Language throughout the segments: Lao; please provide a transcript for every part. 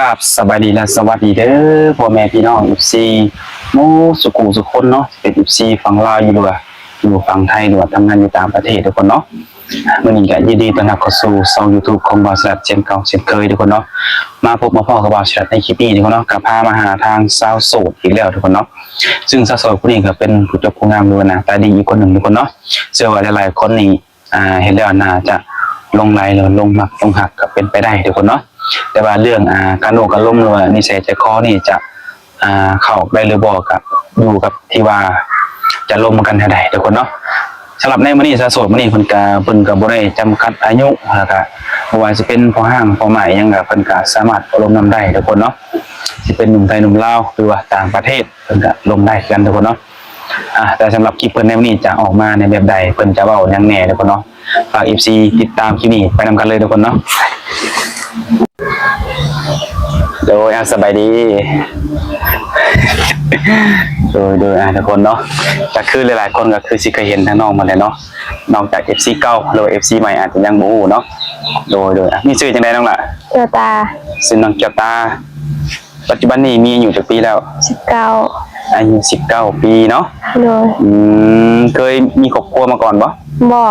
ຄັບ ສະບາຍດີ ແລະ ສະຫວັດດີເດີ ພໍ່ແມ່ພີ່ນ້ອງ ເອັຟຊີ ໝົດສູ່ຜູ້ສູ່ຄົນເນາະ ເປັນ ເອັຟຊີ ຝັ່ງລາວຢູ່ ຫຼືວ່າຢູ່ຝັ່ງໄທ ຫຼືວ່າທຳງານຢູ່ຕ່າງປະເທດທຸກຄົນເນາະ. ມື້ນີ້ກໍຍິນດີຕ້ອນຮັບເຂົ້າສູ່ຊ່ອງ YouTube ຂອງບ່າວສະຫຼັດເຊັ່ນເກົ່າເຊັ່ນເຄີຍທຸກຄົນເນາະ. ມາພົບມາພໍ້ກັບບ່າວສະຫຼັດໃນຄລິບນີ້ທຸກຄົນເນາະ ກໍພາມາຫາທາງສາວໂສດອີກແລ້ວທຸກຄົນເນາະ. ຊຶ່ງສາວໂສດຜູ້ນີ້ກໍເປັນຜູ້ຈົບຜູ້ງາມ ຫຼືວ່າໜ້າຕາດີອີກຄົນໜຶ່ງທຸກຄົນເນາະ. ເຊື່ອວ່າຫຼາຍໆຄົນນີ້ ອ່າ ເຫັນແລ້ວໜ້າຈະຫຼົງໄຫຼ ຫຼືວ່າຫຼົງມັກຫຼົງຮັກກໍເປັນໄປໄດ້ທຸກຄົນເນາະ. ແຕ່ວ່າເລື່ອງ ອ່າ ການໂອ້ການລົມ ຫຼືວ່ານິໄສໃຈຄໍນີ້ຈະ ອ່າ ເຂົ້າອອກໄດ້ຫຼືບໍ່ ກໍຢູ່ກັບທີ່ວ່າຈະລົມກັນແນວໃດທຸກຄົນເນາະ. ສຳລັບໃນມື້ນີ້ ສາວໂສດມື້ນີ້ເພິ່ນກະ ເພິ່ນກະບໍ່ໄດ້ຈຳກັດອາຍຸ ແລ້ວກະບໍ່ວ່າຊິເປັນພໍ່ຮ້າງພໍ່ໝ້າຍຫຍັງ ກະເພິ່ນກະສາມາດລົມນຳໄດ້ທຸກຄົນເນາະ. ຊິເປັນໜຸ່ມໄທໜຸ່ມລາວ ຫຼືວ່າຕ່າງປະເທດ ເພິ່ນກະລົມໄດ້ຄືກັນທຸກຄົນເນາະ. ອ່າ ແຕ່ສຳລັບຄລິບເພິ່ນໃນມື້ນີ້ຈະອອກມາໃນແບບໃດ ເພິ່ນຈະເວົ້າຫຍັງແດ່ທຸກຄົນເນາະ. ຝາກ ເອັຟຊີ ຕິດຕາມຄລິບນີ້ໄປນຳກັນເລີຍທຸກຄົນເນາະ. ໂດຍ ອ່າ ສະບາຍດີ ໂດຍ ໂດຍ ອ່າ ທຸກຄົນເນາະ ກໍຄືຫຼາຍໆຄົນກໍຄືຊິເຄີຍເຫັນທາງນ້ອງມາແລ້ວເນາະ ນອກຈາກ ເອັຟຊີ ເກົ່າ ຫຼືວ່າ ເອັຟຊີ ໃໝ່ອາດຈະຍັງບໍ່ຮູ້ເນາະ. ໂດຍ ໂດຍ ອ່າ ມີຊື່ຈັ່ງໃດນ້ອງຫຼ້າ? ແກ້ວຕາ. ຊື່ນ້ອງແກ້ວຕາ. ປັດຈຸບັນນີ້ມີອາຍຸຈັກປີແລ້ວ? ສິບເກົ້າ. ອາຍຸສິບເກົ້າປີເນາະ. ໂດຍ. ອືມ ເຄີຍມີຄອບຄົວມາກ່ອນບໍ່? ບໍ່.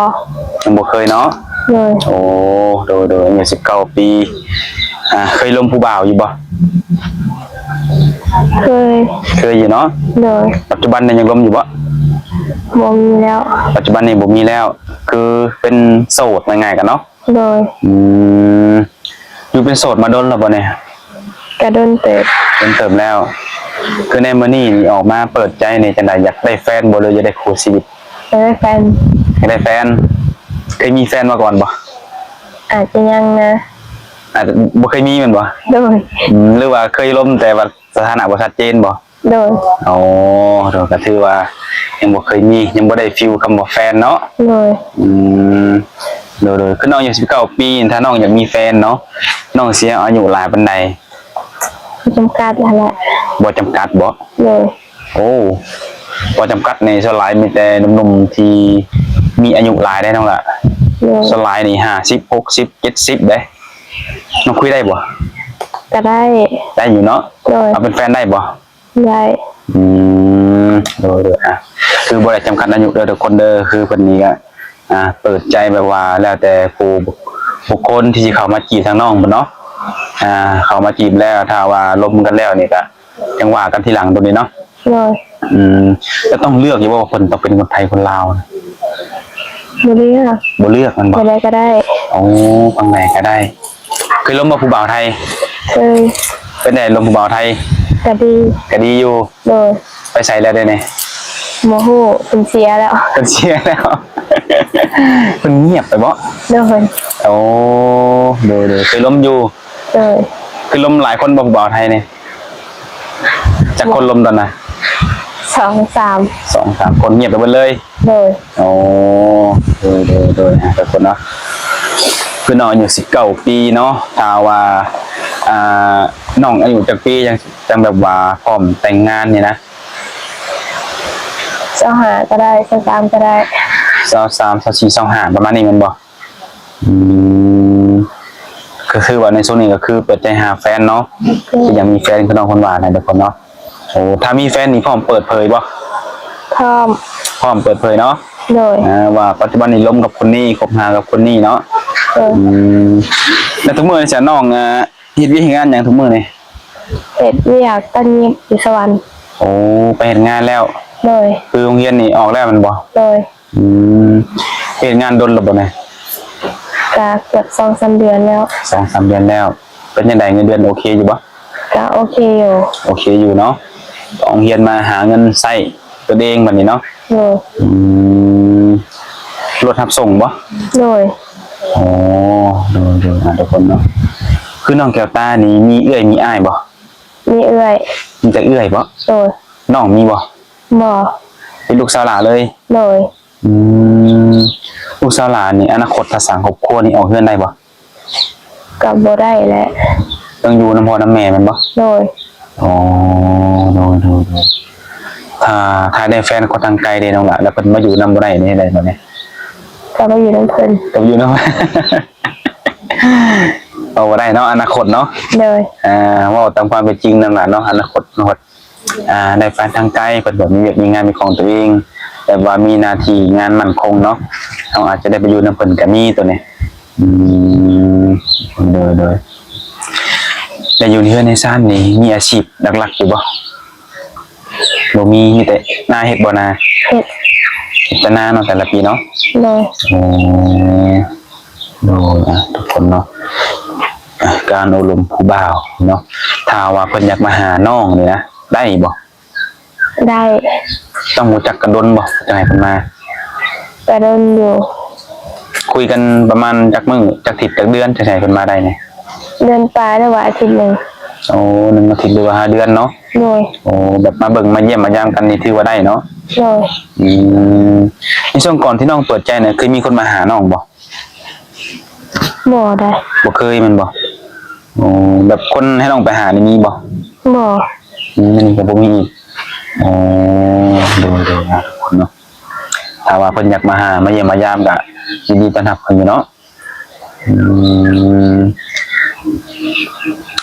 ຍັງບໍ່ເຄີຍເນາະ. ໂດຍ. ໂອ້ ໂດຍ ໂດຍ ອາຍຸສິບເກົ້າປີ. ອ່າ ເຄີຍລົມຜູ້ບ່າວຢູ່ບໍ່? ເຄີຍ. ເຄີຍຢູ່ເນາະ. ໂດຍ. ປັດຈຸບັນນີ້ຍັງລົມຢູ່ບໍ່? ບໍ່ມີແລ້ວ. ປັດຈຸບັນນີ້ບໍ່ມີແລ້ວ ຄືເປັນໂສດ ວ່າງ່າຍໆກັນເນາະ. ໂດຍ. ອືມ ຢູ່ເປັນໂສດມາດົນແລ້ວບໍ່ນີ້? ກະດົນເຕີບ. ດົນເຕີບແລ້ວ. ຄືໃນມື້ນີ້ນີ້ອອກມາເປີດໃຈນີ້ຈັ່ງໃດ ຢາກໄດ້ແຟນບໍ່ ຫຼືຢາກໄດ້ຄູ່ຊີວິດ? ຢາກໄດ້ແຟນ. ຢາກໄດ້ແຟນ. ເຄີຍມີແຟນມາກ່ອນບໍ່? ອາດຈະຍັງນະ. ອາດຈະບໍ່ເຄີຍມີແມ່ນບໍ່? ໂດຍ. ອືມ ຫຼືວ່າເຄີຍລົມແຕ່ວ່າສະຖານະບໍ່ຊັດເຈນບໍ່? ໂດຍ. ໂອ້ ໂດຍ ກໍຖືວ່າຍັງບໍ່ເຄີຍມີ ຍັງບໍ່ໄດ້ຟີລຄຳວ່າແຟນເນາະ. ໂດຍ. ອືມ ໂດຍ ໂດຍ ຄືນ້ອງອາຍຸສິບເກົ້າປີ ຖ້ານ້ອງຢາກມີແຟນເນາະ ນ້ອງຊິເອົາອາຍຸຫຼາຍປານໃດ? ບໍ່ຈຳກັດຫັ້ນແຫຼະ. ບໍ່ຈຳກັດບໍ? ໂດຍ. ໂອ້ ບໍ່ຈຳກັດນີ້ ສ່ວນຫຼາຍມີແຕ່ໜຸ່ມໆທີ່ມີອາຍຸຫຼາຍເດ້ນ້ອງຫຼ້າ. ໂດຍ. ສ່ວນຫຼາຍນີ້ຫ້າສິບ ຫົກສິບ ເຈັດສິບເດ້. ນ້ອງຄຸຍໄດ້ບໍ່? ກໍໄດ້. ໄດ້ຢູ່ເນາະ. ໂດຍ. ເອົາເປັນແຟນໄດ້ບໍ່? ໄດ້. ອືມ ໂດຍ ໂດຍ ອ່າ ຄືບໍ່ໄດ້ຈຳກັດອາຍຸເດີທຸກຄົນເດີ ຄືເພິ່ນນີ້ກໍ ອ່າ ເປີດໃຈແບບວ່າແລ້ວແຕ່ຜູ້ບຸກຄົນທີ່ຊິເຂົ້າມາຈີບທາງນ້ອງເພິ່ນເນາະ. ອ່າ ເຂົ້າມາຈີບແລ້ວ ຖ້າວ່າລົມກັນແລ້ວນີ້ກໍຈັ່ງວ່າກັນທີຫຼັງໂຕນີ້ເນາະ. ໂດຍ. ອືມ ແລ້ວຕ້ອງເລືອກຢູ່ບໍ່ວ່າເພິ່ນຕ້ອງເປັນຄົນໄທຄົນລາວ? ບໍ່ເລືອກ. ບໍ່ເລືອກແມ່ນບໍ່? ແນວໃດກໍໄດ້. ໂອ້ ປານໃດກໍໄດ້. ເຄີຍລົມບໍ່ຜູ້ບ່າວໄທ? ເຄີຍ. ເປັນໃດລົມຜູ້ບ່າວໄທ? ກະດີ. ກະດີຢູ່. ໂດຍ. ໄປໃສແລ້ວດຽວນີ້? ບໍ່ຮູ້ ເພິ່ນເສຍແລ້ວ. ເພິ່ນເສຍແລ້ວ. ເພິ່ນງຽບໄປບໍ? ໂດຍ. ໂອ້ ໂດຍ ໂດຍ ເຄີຍລົມຢູ່. ໂດຍ. ຄືລົມຫຼາຍຄົນບໍ່ຜູ້ບ່າວໄທນີ້? ຈັກຄົນລົມຕອນນັ້ນ? ສອງສາມ. ສອງສາມຄົນ ງຽບໄປເບິດເລີຍ. ໂດຍ. ໂອ້ ໂດຍ ໂດຍ ໂດຍ ອ່າ ທຸກຄົນເນາະ ຄືນ້ອງອາຍຸສິບເກົ້າປີເນາະ ຖ້າວ່າ ອ່າ ນ້ອງອາຍຸຈັກປີຈັ່ງ ຈັ່ງແບບວ່າພ້ອມແຕ່ງງານນີ້ນະ? ຊາວຫ້າກໍໄດ້ ຊາວສາມກໍໄດ້. ຊາວສາມ ຊາວສີ່ ຊາວຫ້າ ປະມານນີ້ແມ່ນບໍ່? ອືມ ກໍຄືວ່າໃນຊ່ວງນີ້ກໍຄືເປີດໃຈຫາແຟນເນາະ. ໂດຍ. ຄືຢາກມີແຟນຄືນ້ອງເພິ່ນວ່ານັ້ນແຫຼະທຸກຄົນເນາະ. ໂອ້ ຖ້າມີແຟນນີ້ພ້ອມເປີດເຜີຍບໍ່? ພ້ອມ. ພ້ອມເປີດເຜີຍເນາະ. ໂດຍ. ອ່າ ວ່າປັດຈຸບັນນີ້ລົມກັບຄົນນີ້ ຄົບຫາກັບຄົນນີ້ເນາະ. ໂດຍ. ອືມ ແລ້ວທຸກມື້ນີ້ຊະນ້ອງ ອ່າ ເຮັດວຽກເຮັດງານຫຍັງທຸກມື້ນີ້? ເຮັດວຽກຕັດຫຍິບຢູ່ສະຫວັນ. ໂອ້ ໄປເຮັດງານແລ້ວ. ໂດຍ. ຄືໂຮງຮຽນນີ້ອອກແລ້ວແມ່ນບໍ່? ໂດຍ. ອືມ ເຮັດງານດົນແລ້ວບໍ່ນີ້? ກະເກືອບສອງສາມເດືອນແລ້ວ. ສອງສາມເດືອນແລ້ວ. ເປັນຈັ່ງໃດ ເງິນເດືອນໂອເຄຢູ່ບໍ່? ກະໂອເຄຢູ່. ໂອເຄຢູ່ເນາະ ຕ້ອງຮຽນມາຫາເງິນໃຊ້ຕົວເອງບັດນີ້ເນາະ. ໂດຍ. ອືມ ລົດຮັບສົ່ງບໍ່? ໂດຍ. ອໍ ໂດຍໆ ອ່າ ທຸກຄົນເນາະ ຄືນ້ອງແກ້ວຕານີ້ມີເອື້ອຍມີອ້າຍບໍ່? ມີເອື້ອຍ. ມີແຕ່ເອື້ອຍບໍ່? ໂດຍ. ນ້ອງມີບໍ່? ບໍ່. ເປັນລູກສາວຫຼ້າເລີຍ? ໂດຍ. ອືມ ລູກສາວຫຼ້ານີ້ ອະນາຄົດຖ້າສ້າງຄອບຄົວນີ້ອອກເຮືອນໄດ້ບໍ່? ກໍບໍ່ໄດ້ແຫຼະ. ຕ້ອງຢູ່ນຳພໍ່ນຳແມ່ແມ່ນບໍ່? ໂດຍ. ອໍ ໂດຍໆໆ ຖ້າ ຖ້າໄດ້ແຟນຄົນທາງໄກເດ້ນ້ອງຫຼ້າ ແລ້ວເພິ່ນມາຢູ່ນຳບໍ່ໄດ້ນີ້ ເຮັດໃດບັດນີ້? ກໍໄປຢູ່ນຳເພິ່ນ. ກໍໄປຢູ່ນຳ ເວົ້າບໍ່ໄດ້ເນາະ ອະນາຄົດເນາະ. ໂດຍ ອ່າ ເວົ້າຕາມຄວາມເປັນຈິງນັ້ນລະເນາະ ອະນາຄົດເນາະ ອ່າ ໄດ້ໄປທາງໄກ ເພິ່ນແບບມີວຽກມີງານເປັນຂອງຕົວເອງ ແບບວ່າມີໜ້າທີ່ງານໝັ້ນຄົງເນາະ ເຮົາອາດຈະໄດ້ໄປຢູ່ນຳເພິ່ນກໍມີໂຕນີ້. ອືມ ໂດຍໆ ແລ້ວຢູ່ໃນເຮືອນໃນຊານນີ້ ມີອາຊີບຫຼັກໆຢູ່ບໍ່? ບໍ່ມີ ມີແຕ່ນາເຮັດບໍ່ນາ? ເຮັດ ເຮັດແຕ່ນາເນາະ ແຕ່ລະປີເນາະ. ໂດຍ ໂອ້ ໂດຍ ອ່າ ທຸກຄົນເນາະ ອ່າ ການໂອ້ລົມຜູ້ບ່າວເນາະ ຖ້າວ່າເພິ່ນຢາກມາຫານ້ອງນີ້ນະ ໄດ້ບໍ່? ໄດ້ ຕ້ອງຮູ້ຈັກກັນດົນບໍ່ ຈັ່ງໃຫ້ເພິ່ນມາ? ກະດົນຢູ່ ຄຸຍກັນປະມານຈັກມື້ ຈັກທິດ ຈັກເດືອນ ຈັ່ງໃຫ້ເພິ່ນມາໄດ້ນີ້? ເດືອນປາຍ ຫຼືວ່າອາທິດໜຶ່ງ. ໂອ້ ໜຶ່ງອາທິດ ຫຼືວ່າຫ້າເດືອນເນາະ. ໂດຍ ໂອ້ ແບບມາເບິ່ງມາຢ້ຽມມາຢາມກັນນີ້ຖືວ່າໄດ້ເນາະ. ໂດຍ ອືມ ໃນຊ່ວງກ່ອນທີ່ນ້ອງເປີດໃຈນະ ເຄີຍມີຄົນມາຫານ້ອງບໍ່? ບໍ່ໄດ໋ ບໍ່ເຄີຍແມ່ນບໍ່? ໂອ້ ແບບຄົນໃຫ້ນ້ອງໄປຫານີ້ມີບໍ່? ບໍ່ ອືມ ມັນກໍບໍ່ມີອີກ. ໂອ້ ໂດຍໆ ເນາະ ຖ້າວ່າເພິ່ນຢາກມາຫາ ມາຢ້ຽມມາຢາມ ກໍຍິນດີຕ້ອນຮັບເພິ່ນຢູ່ເນາະ. ອືມ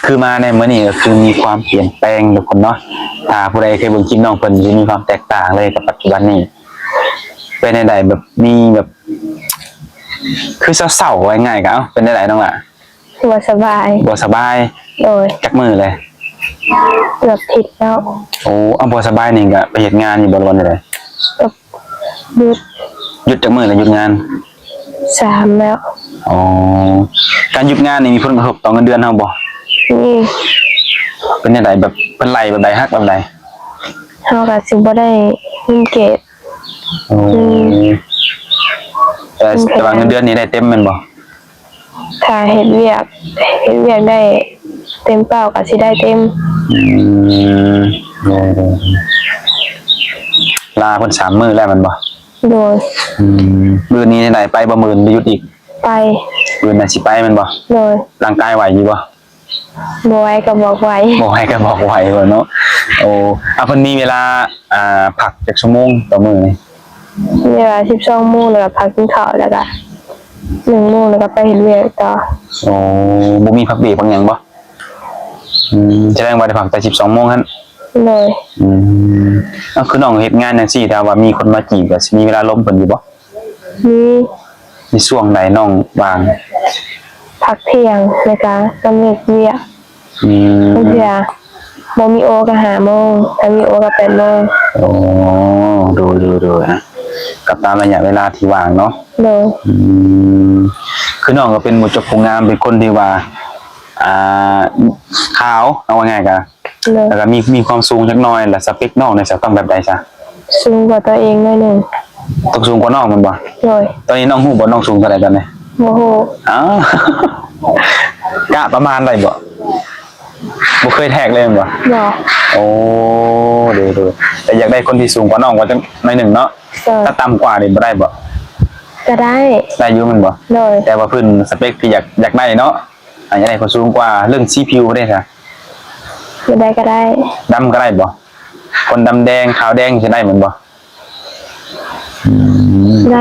ຄືມາໃນມື້ນີ້ກໍຄືມີຄວາມປ່ຽນແປງທຸກຄົນເນາະ ຖ້າຜູ້ໃດເຄີຍເບິ່ງຄລິບນ້ອງເພິ່ນ ຈະມີຄວາມແຕກຕ່າງເລີຍກັບປັດຈຸບັນນີ້. ເປັນແນວໃດ ແບບມີແບບ ຄືເສົ້າໆ ວ່າງ່າຍໆ ກໍ ເອົ້າ ເປັນແນວໃດນ້ອງຫຼ້າ? ບໍ່ສະບາຍ ບໍ່ສະບາຍ. ໂດຍ ຈັກມື້ເລີຍ? ເກືອບທິດແລ້ວ. ໂອ້ ເອົາ ບໍ່ສະບາຍນີ້ກະໄປເຮັດງານຢູ່ບໍ່ ຫຼືວ່າແນວໃດ? ກໍຢຸດ ຢຸດຈັກມື້ແລ້ວຢຸດງານ? ສາມແລ້ວ. ອໍ ການຢຸດງານນີ້ມີຜົນກະທົບຕໍ່ເງິນເດືອນເຮົາບໍ່? ມີ. ເປັນຈັ່ງໃດ ແບບເພິ່ນໄລ່ແບບໃດ ຫັກແບບໃດ? ເຮົາກະຊິບໍ່ໄດ້ເງິນເກັບ. ໂອ້ ອືມ ແຕ່ ແຕ່ວ່າເງິນເດືອນນີ້ໄດ້ເຕັມແມ່ນບໍ່? ຖ້າເຮັດວຽກ ເຮັດວຽກໄດ້ເຕັມເປົ້າກໍຊິໄດ້ເຕັມ. ອືມ ໂດຍໆ ລາເພິ່ນສາມມື້ແລ້ວແມ່ນບໍ່? ໂດຍ. ອືມ ມື້ນີ້ໄດ້ໄປບໍ່? ມື້ອື່ນໄດ້ຢຸດອີກ? ໄປ. ມື້ອື່ນໜ້າຊິໄປແມ່ນບໍ່? ໂດຍ. ຮ່າງກາຍໄຫວຢູ່ບໍ່? ບໍ່ໄຫວກໍບອກໄຫວ ບໍ່ໄຫວກໍບອກໄຫວເນາະ. ໂອ້ ອາ ເພິ່ນມີເວລາ ອ່າ ພັກຈັກຊົ່ວໂມງຕໍ່ມື້ນີ້? ເວລາສິບສອງໂມງ ແລ້ວກໍພັກກິນເຂົ້າ ແລ້ວກໍໜຶ່ງໂມງ ແລ້ວກໍໄປເຮັດວຽກຕໍ່. ໂອ້ ບໍ່ມີພັກເບຣກພັກຫຍັງບໍ່? ອືມ ສະແດງວ່າໄດ້ພັກແຕ່ສິບສອງໂມງຫັ້ນ. ໂດຍ. ອືມ ເອົາ ຄືນ້ອງເຮັດງານຈັ່ງຊີ້ ຖ້າວ່າມີຄົນມາຈີບ ກໍຊິມີເວລາລົມເພິ່ນຢູ່ບໍ່? ມີ. ມີຊ່ວງໃດນ້ອງວ່າງ? ພັກທ່ຽງ ແລ້ວກະກຳເນີດວຽກ. ອືມ ບາງເທື່ອບໍ່ມີໂອກະຫ້າໂມງ ຖ້າມີໂອກະແປດໂມງ. ໂອ້ ໂດຍໆໆ ອະ ກໍຕາມໄລຍະເວລາທີ່ວ່າງເນາະ. ໂດຍ. ອືມ ຄືນ້ອງກໍເປັນໝູ່ຈົບຜູ້ງາມ ເປັນຄົນທີ່ວ່າ ອ່າ ຂາວ ເອົາວ່າງ່າຍກະ ໂດຍ. ແລ້ວກໍມີ ມີຄວາມສູງຈັກໜ້ອຍ ແລ້ວສະເປັກນ້ອງນີ້ຈະຕ້ອງແບບໃດຊະ? ສູງກວ່າຕົວເອງໜ້ອຍໜຶ່ງ. ຕ້ອງສູງກວ່ານ້ອງແມ່ນບໍ່? ໂດຍ. ຕອນນີ້ນ້ອງຮູ້ບໍ່ ນ້ອງສູງເທົ່າໃດຕອນນີ້? ບໍ່ຮູ້. ອ້າວ ກະປະມານໄດ້ບໍ່? ບໍ່ເຄີຍແທກເລີຍແມ່ນບໍ່? ບໍ່. ໂອ້ ໂດຍໆ ແຕ່ຢາກໄດ້ຄົນທີ່ສູງກວ່ານ້ອງກວ່າຈັກໜ້ອຍໜຶ່ງເນາະ. ໂດຍ. ຖ້າຕ່ຳກວ່ານີ້ບໍ່ໄດ້ບໍ່? ກໍໄດ້. ໄດ້ຢູ່ແມ່ນບໍ່? ໂດຍ. ແຕ່ວ່າພື້ນສະເປັກທີ່ຢາກ ຢາກໄດ້ເນາະ ອາ ຢາກໄດ້ຄົນສູງກວ່າ. ເລື່ອງສີຜິວເດ້ຊະ? ບໍ່ໄດ້ກໍໄດ້. ດຳກໍໄດ້ບໍ່? ຄົນດຳແດງ ຂາວແດງຊິໄດ້ແມ່ນບໍ່? ອືມ ໄດ້.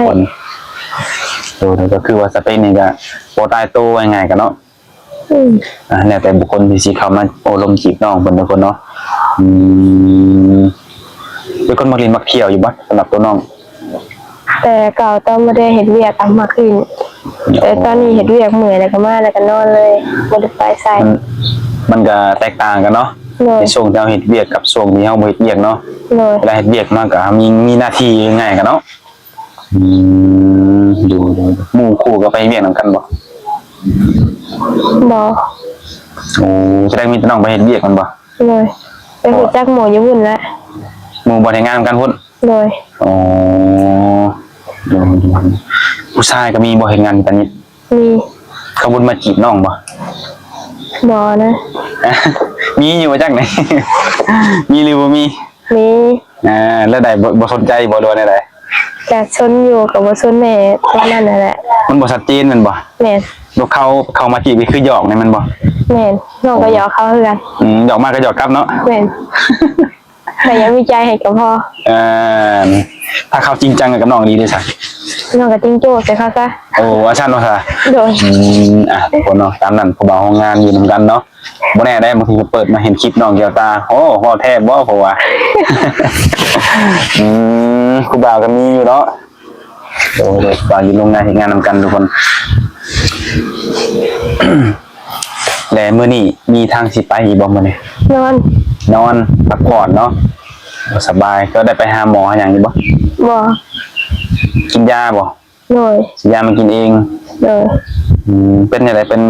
ໂດຍ ກໍຄືວ່າສະເປັກນີ້ກໍບໍ່ຕາຍໂຕ ວ່າງ່າຍໆ ກັນເນາະ. ອືມ ອ່າ ແລ້ວແຕ່ບຸກຄົນທີ່ຊິເຂົ້າມາໂອ້ລົມຈີບນ້ອງເພິ່ນທຸກຄົນເນາະ. ອືມ ເປັນຄົນມັກຫຼິ້ນມັກທ່ຽວຢູ່ບໍ່ ສຳລັບຕົວນ້ອງ? ແຕ່ເກົ່າຕອນບໍ່ໄດ້ເຮັດວຽກກໍມັກຫຼິ້ນ ແຕ່ຕອນນີ້ເຮັດວຽກເມື່ອຍແລ້ວກໍມາແລ້ວກໍນອນເລີຍ ບໍ່ໄດ້ໄປໃສ. ມັນ ມັນກໍແຕກຕ່າງກັນເນາະ. ໂດຍ. ໃນຊ່ວງທີ່ເຮົາເຮັດວຽກກັບຊ່ວງທີ່ເຮົາບໍ່ເຮັດວຽກເນາະ. ໂດຍ. ເວລາເຮັດວຽກມາກໍເຮົາມີ ມີໜ້າທີ່ງ່າຍກັນເນາະ. ອືມ ໂດຍໆ ໝູ່ຄູ່ກໍໄປເຮັດວຽກນຳກັນບໍ່? ບໍ່. ໂອ້ ສະແດງມີແຕ່ນ້ອງໄປເຮັດວຽກແມ່ນບໍ່? ໂດຍ. ໄປຮູ້ຈັກໝູ່ຢູ່ພຸ້ນລະ ໝູ່ບ່ອນເຮັດງານນຳກັນພຸ້ນ. ໂດຍ. ອໍ ໂດຍໆ ຜູ້ຊາຍກໍມີບໍ່ເຮັດງານນຳກັນ? ມີ. ເຂົາບໍ່ມາຈີບນ້ອງບໍ່? ບໍ່ນະ. ມີຢູ່ບໍ່ຈັກນີ້? ມີຫຼືບໍ່ມີ? ມີ. ອ່າ ແລ້ວໃດ ບໍ່ ບໍ່ສົນໃຈບໍ່ ຫຼືວ່າແນວໃດ? ກະສົນຢູ່ ກະບໍ່ສົນແນ່ ປະມານນັ້ນແຫຼະ. ມັນບໍ່ຊັດເຈນແມ່ນບໍ່? ແມ່ນ. ແບບເຂົາ ເຂົາມາຈີບນີ້ຄືຫຍອກນີ້ແມ່ນບໍ່? ແມ່ນ. ນ້ອງກໍຫຍອກເຂົາຄືກັນ. ອືມ ຫຍອກມາກໍຫຍອກກັບເນາະ. ແມ່ນ. ແຕ່ຢ່າມີໃຈໃຫ້ກໍພໍ. ເອີ ຖ້າເຂົາຈິງຈັງກັບນ້ອງອີ່ຫຼີເດ້ຊະ? ນ້ອງກໍຈິງໂຈ້ໃສ່ເຂົາຊະ. ໂອ້ ວ່າຊັ້ນວ່າຊະ. ໂດຍ. ອືມ ອ່ະ ທຸກຄົນເນາະ ຕາມນັ້ນ ຜູ້ບ່າວໂຮງງານຢູ່ນຳກັນເນາະ. ບໍ່ແນ່ໄດ໋ ບາງທີເປີດມາເຫັນຄລິບນ້ອງແກ້ວຕາ ໂອ້ ເວົ້າແທ້ບໍ່ ເພາະວ່າ ອືມ ຜູ້ບ່າວກໍມີຢູ່ເນາະ. ໂດຍ ໂດຍ ວ່າຢູ່ໂຮງງານເຮັດງານນຳກັນທຸກຄົນ. ແລະ ມື້ນີ້ມີທາງຊິໄປອີກບໍ່ມື້ນີ້? ນອນ ນອນພັກຜ່ອນເນາະ ສະບາຍ. ກໍໄດ້ໄປຫາໝໍຫາຫຍັງຢູ່ບໍ່? ບໍ່. ກິນຢາບໍ່? ໂດຍ. ຊື້ຢາມາກິນເອງ? ໂດຍ. ອືມ ເປັນຈັ່ງໃດ? ເປັນ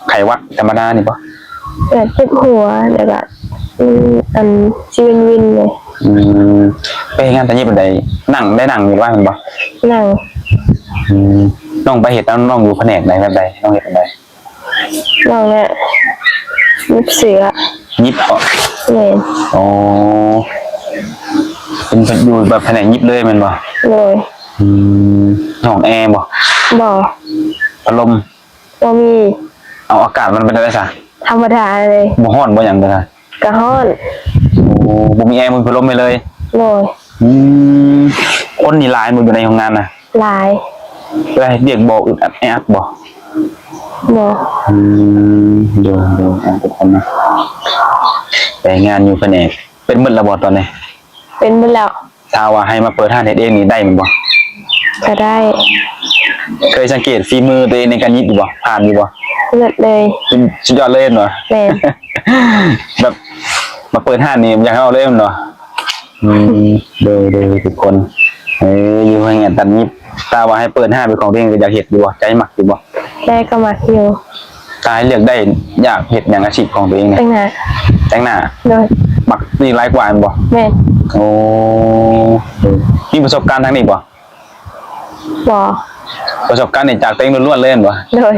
ໄຂ້ຫວັດທຳມະດານີ້ບໍ່? ແບບເຈັບຫົວ ແລ້ວກໍ ອືມ ອັນ ຊິວິນໆ ແດ່. ອືມ ໄປເຮັດງານຕາຍິບແບບໃດ? ນັ່ງ ໄດ້ນັ່ງຢູ່ວ່າແມ່ນບໍ່? ນັ່ງ. ອືມ ນ້ອງໄປເຮັດ ນ້ອງຢູ່ພະແນກໃດ ແບບໃດ? ນ້ອງເຮັດແບບໃດ? ນ້ອງນະ ຍິບເສືອ. ຍິບເບາະ? ແມ່ນ. ອໍ ເປັນ ຢູ່ແບບພະແນກຍິບເລີຍແມ່ນບໍ່? ໂດຍ. ອືມ ຫ້ອງແອບໍ່? ບໍ່. ພັດລົມ? ບໍ່ມີ. ເອົາ ອາກາດມັນເປັນແນວໃດຊະ? ທຳມະດາເລີຍ. ບໍ່ຮ້ອນບໍ່ຫຍັງເລີຍ? ກະຮ້ອນ. ໂອ້ ບໍ່ມີແອ ບໍ່ມີພັດລົມໃຫ້ເລີຍ? ໂດຍ. ອືມ ຄົນນີ້ຫຼາຍບໍ່ຢູ່ໃນໂຮງງານນະ? ຫຼາຍ. ເວລາເຮັດວຽກບໍ່ອຶດອັດແອອັດບໍ່? ບໍ່. ອືມ ໂດຍ ໂດຍ ອ່າ ທຸກຄົນນະ ແຕ່ງານຢູ່ພະແນກ ເປັນໝົດແລ້ວບໍ່ຕອນນີ້? ເປັນໝົດແລ້ວ. ຖ້າວ່າໃຫ້ມາເປີດຮ້ານເຮັດເອງນີ້ໄດ້ແມ່ນບໍ່? ກໍໄດ້. ເຄີຍສັງເກດຝີມືຕົວເອງໃນການຫຍິບຢູ່ບໍ່? ຜ່ານຢູ່ບໍ່? ເລີດເລີຍ. ສຸດຍອດເລີຍແມ່ນບໍ່? ແມ່ນ. ແບບມາເປີດຮ້ານນີ້ຢາກເອົາເລີຍແມ່ນບໍ່? ອືມ ໂດຍ ໂດຍ ທຸກຄົນ ເອີ ຢູ່ໃຫ້ງານຕັດຫຍິບ ຖ້າວ່າໃຫ້ເປີດຮ້ານເປັນຂອງຕົວເອງ ກໍຢາກເຮັດຢູ່ບໍ່? ໃຈມັກຢູ່ບໍ່? ໃຈກໍມັກຢູ່. ຖ້າໃຫ້ເລືອກໄດ້ ຢາກເຮັດຫຍັງ ອາຊີບຂອງຕົວເອງນີ້? ແຕ່ງໜ້າ. ແຕ່ງໜ້າ? ໂດຍ. ມັກນີ້ຫຼາຍກວ່າແມ່ນບໍ່? ແມ່ນ. ໂອ້ ເອີ ມີປະສົບການທາງນີ້ບໍ່? ບໍ່. ປະສົບການນີ້ຈາກຕົວເອງລ້ວນໆເລີຍແມ່ນບໍ່? ໂດຍ.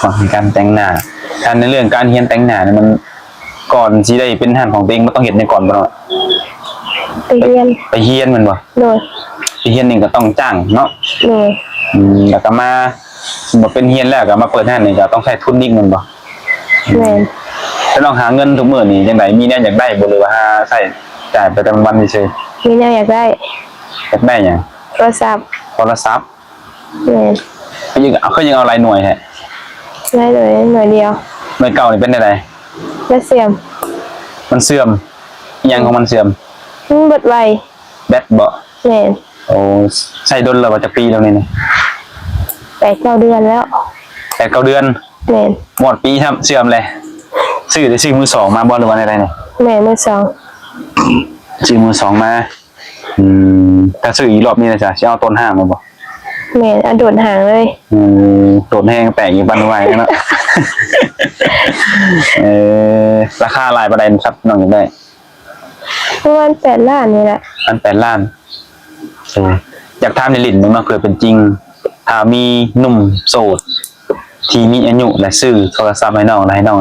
ມັກໃນການແຕ່ງໜ້າ ຖ້າໃນເລື່ອງການຮຽນແຕ່ງໜ້ານີ້ ມັນ ກ່ອນຊິໄດ້ເປັນຮ້ານຂອງຕົວເອງ ມັນຕ້ອງເຮັດຫຍັງກ່ອນບໍ່ເນາະ? ໄປຮຽນ. ໄປຮຽນແມ່ນບໍ່? ໂດຍ. ໄປຮຽນນີ້ກໍຕ້ອງຈ້າງເນາະ? ໂດຍ. ອືມ ແລ້ວກໍມາ ບໍ່ເປັນຮຽນແລ້ວກໍມາເປີດຮ້ານນີ້ ກໍຕ້ອງໃຊ້ທຶນອີກແມ່ນບໍ່? ແມ່ນ. ແລ້ວນ້ອງຫາເງິນທຸກມື້ນີ້ຈັ່ງໃດ? ມີແນວຢາກໄດ້ບໍ່ ຫຼືວ່າຫາໃຊ້ຈ່າຍໄປແຕ່ວັນໆຊື່ໆ? ມີແນວຢາກໄດ້. ຢາກໄດ້ຫຍັງ? ໂທລະສັບ. ໂທລະສັບ. ແມ່ນ. ຄືຍັງ ຄືຍັງເອົາຫຼາຍໜ່ວຍແທ້? ຫຼາຍໜ່ວຍ ໜ່ວຍດຽວ. ໜ່ວຍເກົ່ານີ້ເປັນແນວໃດ? ແບັດເສື່ອມ. ມັນເສື່ອມ? ອີ່ຫຍັງຂອງມັນເສື່ອມ? ມັນເບິດໄວ. ແບັດເບາະ? ແມ່ນ. ໂອ້ ໃຊ້ດົນແລ້ວບໍ່? ຈັກປີແລ້ວນີ້? ແປດເກົ້າເດືອນແລ້ວ. ແປດເກົ້າເດືອນ? ແມ່ນ. ໝົດປີຊ້ຳ ເສື່ອມແລ້ວ. ຊື້ ໄດ້ຊື້ມືສອງມາບໍ່ ຫຼືວ່າແນວໃດນີ້? ແມ່ນ ມືສອງ. ຊື້ມືສອງມາ. ອືມ ຖ້າຊື້ອີກລອບນີ້ນະ ຈະ ຊິເອົາໂຕນຫ້າງແມ່ນບໍ່? ແມ່ນ ເອົາໂຕນຫ້າງເລີຍ. ອືມ ໂຕນແຮງແຕກຢູ່ປານວາຍເນາະ. ເອີ ລາຄາຫຼາຍປານໃດຄັບ ນ້ອງຢາກໄດ້? ປະມານແປດລ້ານນີ້ແຫຼະ. ປະມານແປດລ້ານ. ເອີ ຢາກຖາມຫຼິ້ນໆເບິ່ງເນາະ ເພື່ອເປັນຈິງ ຖ້າມີໜຸ່ມໂສດ ທີ່ມີອາຍຸ ແລະ ຊື້ໂທລະສັບໃຫ້ນ້ອງ ແລະ ໃຫ້ນ້ອງ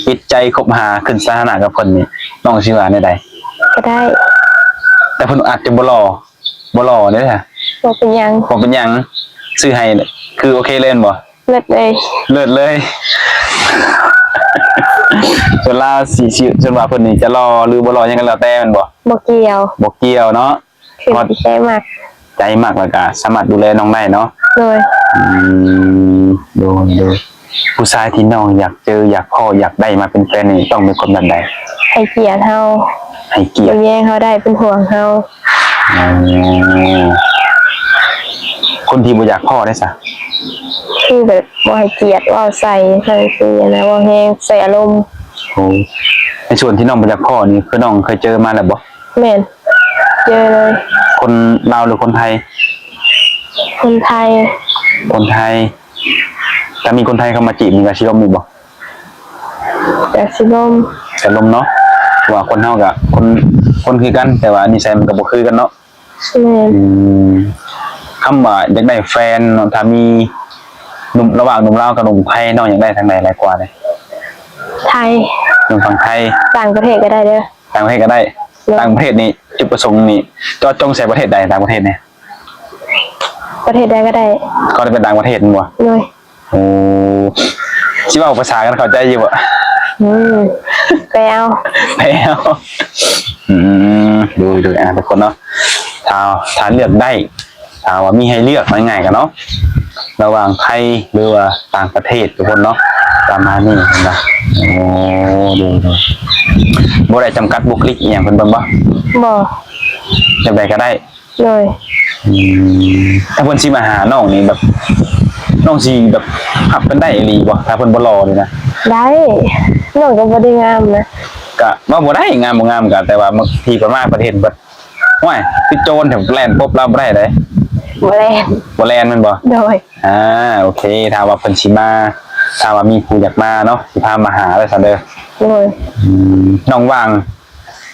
ປິດໃຈຄົບຫາ ຂຶ້ນສະຖານະກັບເພິ່ນນີ້ ນ້ອງຊິວ່າແນວໃດ? ກໍໄດ້. ແຕ່ເພິ່ນອາດຈະບໍ່ຫຼໍ່ ບໍ່ຫຼໍ່ເດ້. ບໍ່ເປັນຫຍັງ. ບໍ່ເປັນຫຍັງ. ຊື້ໃຫ້ຄືໂອເຄເລີຍແມ່ນບໍ່? ເລີດເລີຍ. ເລີດເລີຍ. ສ່ວນລາວຊິ ຊິ ສ່ວນວ່າເພິ່ນນີ້ຈະຫຼໍ່ ຫຼື ບໍ່ຫຼໍ່ຫຍັງກໍແລ້ວແຕ່ແມ່ນບໍ່? ບໍ່ກ່ຽວ. ບໍ່ກ່ຽວເນາະ. ຄືໃຈມັກ ໃຈມັກ ແລ້ວກະສາມາດດູແລນ້ອງໄດ້ເນາະ. ໂດຍ. ອືມ ໂດຍ ໂດຍ. ຜູ້ຊາຍທີ່ນ້ອງຢາກເຈີ ຢາກພໍ້ ຢາກໄດ້ມາເປັນແຟນນີ້ ຕ້ອງເປັນຄົນແບບໃດ? ໃຫ້ກຽດເຮົາ. ໃຫ້ກຽດ. ເບິ່ງແຍງເຮົາໄດ້ ເປັນຫ່ວງເຮົາ. ອໍ ຄົນທີ່ບໍ່ຢາກພໍ້ໄດ້ຊະ? ຄືແບບບໍ່ໃຫ້ກຽດ ເວົ້າໃສ່ ໃຫ້ຄືອັນນະ ເວົ້າແຮງ ໃສ່ອາລົມ. ໂອ້ ໃນສ່ວນທີ່ນ້ອງບໍ່ຢາກພໍ້ນີ້ ຄືນ້ອງເຄີຍເຈີມາແລ້ວບໍ່? ແມ່ນ. ເຈີເລີຍ. ຄົນລາວ ຫຼື ຄົນໄທ? ຄົນໄທ. ຄົນໄທ. ຖ້າມີຄົນໄທເຂົ້າມາຈີບນີ້ ກໍຊິລົມຢູ່ບໍ່? ກໍຊິລົມ. ກໍລົມເນາະ. ເພາະວ່າຄົນເຮົາກໍຄົນ ຄົນຄືກັນ ແຕ່ວ່ານິໄສມັນກໍບໍ່ຄືກັນເນາະ. ແມ່ນ. ອືມ ຄຳວ່າຢາກໄດ້ແຟນເນາະ ຖ້າມີໜຸ່ມ ລະຫວ່າງໜຸ່ມລາວກັບໜຸ່ມໄທ ນ້ອງຢາກໄດ້ທາງໃດຫຼາຍກວ່າເດ? ໄທ. ໜຸ່ມຝັ່ງໄທ. ຕ່າງປະເທດກໍໄດ້ເດີ. ຕ່າງປະເທດກໍໄດ້. ໂດຍ. ຕ່າງປະເທດນີ້ ຈຸດປະສົງນີ້ເຈາະຈົງໃສ່ປະເທດໃດ? ຕ່າງປະເທດນີ້ ປະເທດໃດກໍໄດ້. ກໍໄດ້ເປັນຕ່າງປະເທດແມ່ນບໍ່? ໂດຍ. ໂອ້ ຊິເວົ້າພາສາກັນເຂົ້າໃຈຢູ່ບໍ່? ອືມ ແປເອົາ ແປເອົາ. ອືມ ໂດຍ ໂດຍ ອ່າ ທຸກຄົນເນາະ ຖ້າ ຖ້າເລືອກໄດ້ ຖ້າວ່າມີໃຫ້ເລືອກ ເວົ້າງ່າຍໆກັນເນາະ ລະຫວ່າງໄທ ຫຼືວ່າຕ່າງປະເທດ ທຸກຄົນເນາະ ປະມານນີ້ເຫັນບໍ່? ໂອ້ ໂດຍໆ ບໍ່ໄດ້ຈຳກັດບຸກລິກອີ່ຫຍັງເພິ່ນເບິ່ງບໍ່? ບໍ່ ແບບໃດກໍໄດ້. ໂດຍ ອືມ ຖ້າເພິ່ນຊິມາຫານ້ອງນີ້ ແບບ ນ້ອງຊິແບບຮັບເພິ່ນໄດ້ອີ່ຫຼີບໍ່? ຖ້າເພິ່ນບໍ່ຫຼໍ່ນີ້ນະ. ໄດ້ ນ້ອງກໍບໍ່ໄດ້ງາມນະ. ກະເວົ້າບໍ່ໄດ້ ງາມບໍ່ງາມກະ ແຕ່ວ່າບາງທີເພິ່ນມາເພິ່ນເຫັນເພິ່ນ ໂອ້ຍ ຄືໂຈນແທ້ ແລ່ນປົບລາວບໍ່ໄດ້ເດ້. ບໍ່ແລ່ນ ບໍ່ແລ່ນແມ່ນບໍ່? ໂດຍ ອ່າ ໂອເຄ ຖ້າວ່າເພິ່ນຊິມາ ຖ້າວ່າມີຜູ້ຢາກມາເນາະ ຊິພາມາຫາເດີຊັ້ນເດີ. ໂດຍ ອືມ ນ້ອງວ່າງ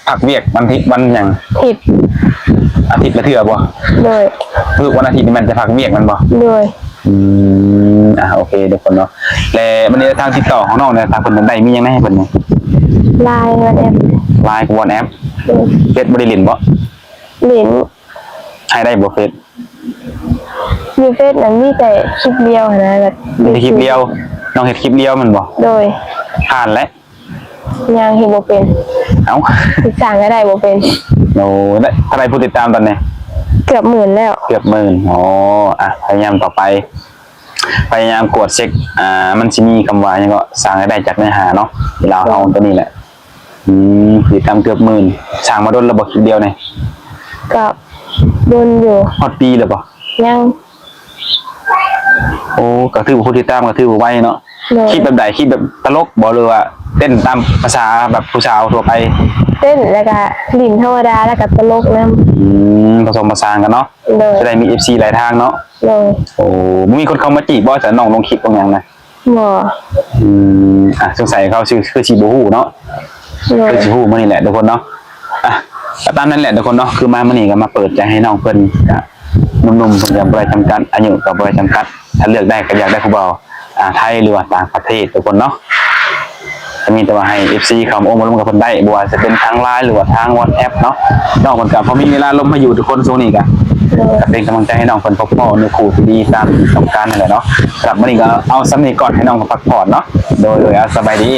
ພັກວຽກວັນທິດ ວັນຫຍັງ? ອາທິດ ອາທິດລະເທື່ອບໍ່? ໂດຍ ຄືວັນອາທິດນີ້ແມ່ນຈະພັກວຽກແມ່ນບໍ່? ໂດຍ ອືມ ອ່າ ໂອເຄ ທຸກຄົນເນາະ ແລະ ບັດນີ້ທາງຕິດຕໍ່ຂອງນ້ອງເນຍ ຖ້າເພິ່ນຢາກໄດ້ ມີຫຍັງໃຫ້ເພິ່ນແດ່? ລາຍ ວັອດແອັບ ລາຍກັບວັອດແອັບ. ໂດຍ ເຟສບໍ່ໄດ້ຫຼິ້ນບໍ່? ຫຼິ້ນ ໃຫ້ໄດ້ບໍ່ເຟສ? ຢູ່ເຟສນັ້ນມີແຕ່ຄລິບລຽວຫັ້ນນະ ແບບ ມີແຕ່ຄລິບລຽວ. ນ້ອງເຮັດຄລິບລຽວແມ່ນບໍ່? ໂດຍ ຜ່ານແລ້ວ. ຍັງ ເຮັດບໍ່ເປັນ. ເອົ້າ ສ້າງລາຍໄດ້ບໍ່ເປັນ. ໂອ້ ໄດ້ເທົ່າໃດຜູ້ຕິດຕາມຕອນນີ້? ເກືອບໝື່ນແລ້ວ. ເກືອບໝື່ນ. ອໍ ອ່ະ ພະຍາຍາມຕໍ່ໄປ ພະຍາຍາມກວດເຊັກ ອ່າ ມັນຊິມີຄຳວ່າຫຍັງເກາະ ສ້າງລາຍໄດ້ຈາກເນື້ອຫາເນາະ ລາວເຮົາຕົວນີ້ແຫຼະ. ອືມ ຜູ້ຕິດຕາມເກືອບໝື່ນ. ສ້າງມາດົນແລ້ວບໍ່ ຄລິບລຽວນີ້? ກໍດົນຢູ່. ຮອດປີແລ້ວບໍ່? ຍັງ. ໂອ້ ກໍຖືວ່າຜູ້ຕິດຕາມກໍຖືວ່າໄວເນາະ. ໂດຍ ຄລິບແບບໃດ? ຄລິບແບບຕະຫຼົກບໍ່ ຫຼືວ່າເຕັ້ນຕາມພາສາແບບຜູ້ສາວທົ່ວໄປ? ເຕັ້ນ ແລ້ວກໍຫຼິ້ນທຳມະດາ ແລ້ວກໍຕະຫຼົກນຳ. ອືມ ປະສົມປະສານກັນເນາະ. ໂດຍ ຈະໄດ້ມີເອັຟຊີຫຼາຍທາງເນາະ. ໂດຍ ໂອ້ ບໍ່ມີຄົນເຂົ້າມາຈີບບໍ່ ສະ ນ້ອງລົງຄລິບລົງຫຍັງນະ? ບໍ່. ອືມ ອ່ະ ສົງໄສເຂົາຊິ ຄືຊິບໍ່ຮູ້ເນາະ. ໂດຍ ຄືຊິຮູ້ມື້ນີ້ແຫຼະທຸກຄົນເນາະ. ອ່ະ ກໍຕາມນັ້ນແຫຼະທຸກຄົນເນາະ ຄືມາມື້ນີ້ກໍມາເປີດໃຈໃຫ້ນ້ອງເພິ່ນ ກະໜຸ່ມໆ ເພິ່ນກໍບໍ່ໄດ້ຈຳກັດ ອາຍຸກໍບໍ່ໄດ້ຈຳກັດ ຖ້າເລືອກໄດ້ກໍຢາກໄດ້ຜູ້ບ່າວ ອ່າ ໄທ ຫຼືວ່າຕ່າງປະເທດທຸກຄົນເນາະ. ກໍມີແຕ່ວ່າໃຫ້ເອັຟຊີເຂົ້າມາໂອ້ມາລົມກັບເພິ່ນໄດ້ ບໍ່ວ່າຈະເປັນທາງລາຍ ຫຼືວ່າທາງວັອດແອັບເນາະ. ນ້ອງເພິ່ນກໍພໍມີເວລາລົມໃຫ້ຢູ່ທຸກຄົນ ຊ່ວງນີ້ກໍ ໂດຍ ກໍເປັນກຳລັງໃຈໃຫ້ນ້ອງເພິ່ນພົບພໍ້ເນື້ອຄູ່ທີ່ດີຕາມທີ່ຕ້ອງການນັ້ນແຫຼະເນາະ. ສຳລັບມື້ນີ້ກໍເອົາສ່ຳນີ້ກ່ອນ ໃຫ້ນ້ອງພັກຜ່ອນເນາະ. ໂດຍ ໂດຍ ອ່າ ສະບາຍດີ.